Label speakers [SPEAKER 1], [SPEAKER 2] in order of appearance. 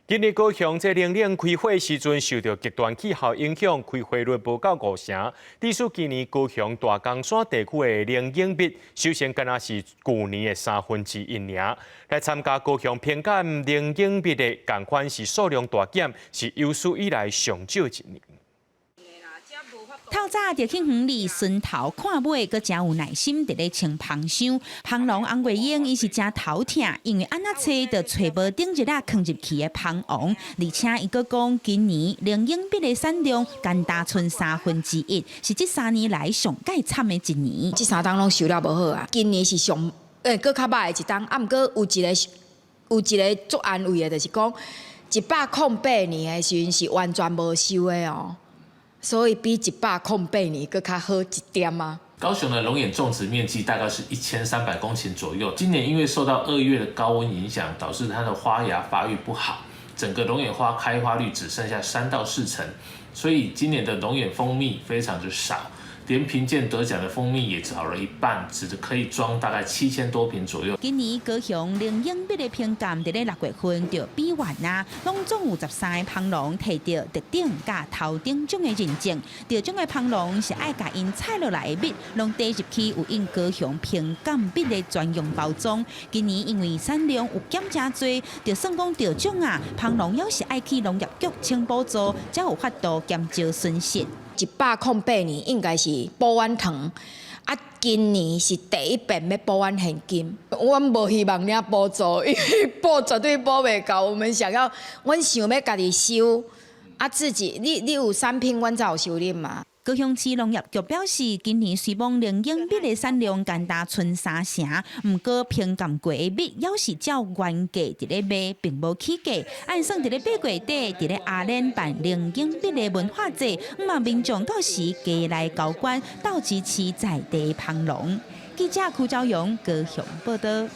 [SPEAKER 1] 今年高雄這龍眼開花時陣受著極端氣候影響，開花率無夠五成。致使今年高雄大岡山地區的龍眼蜜收成敢若是舊年的1/3爾。來參加高雄評鑑龍眼蜜的仝款是數量大減，是有史以來上少一年。
[SPEAKER 2] 透早就去園裡巡頭看尾，閣誠有耐心佇咧清蜂箱。蜂農翁月英伊是誠頭疼，因為按怎揣都揣無頂日仔囥入去的蜂王，而且伊閣講，今年龍眼蜜的產量干焦賰1/3，是這3年來上蓋慘的一年。
[SPEAKER 3] 這三冬攏收了無好啊，今年是上閣較䆀的一冬，啊，毋過有一個足安慰的，就是講108年的時陣是完全無收的哦。所以比108年閣較好一點啊。
[SPEAKER 4] 高雄的龍眼種植面積大概是1300公頃左右。今年因為受到2月的高溫影響，導致它的花芽發育不好，整個龍眼花開花率只剩下3到4成，所以今年的龍眼蜂蜜非常之少，連評鑑得獎的蜂蜜也少了一半，只可以裝大概7000多瓶左右。
[SPEAKER 2] 今年高雄龍眼蜜的評鑑佇咧6月份就比完啊，攏總有13个蜂農提著特等佮頭等獎的認證。得獎的蜂農是愛共𪜶採落來的蜜，攏遞入去有印高雄評鑑蜜的專用包裝。今年因為產量有減誠濟，就算講得獎啊，蜂農猶是愛去農業局請補助，才有法度減少損失。
[SPEAKER 3] 108年應該是補阮糖，啊，今年是第一遍欲補阮現金。阮無希望領補助，因為補絕對補袂夠。我們想要，阮想欲家己收，啊，自己你有產品，阮才有收入嘛。
[SPEAKER 2] 高雄市農業局表示，今年雖罔龍眼蜜的產量干焦賰3成，毋過評鑑過的蜜猶是照原價佇咧賣，並無起價。按算佇咧8月底，佇咧阿蓮辦龍眼蜜的文化節，向望民眾到時加來交關，鬥支持在地蜂農。記者柯昭陽高雄報道。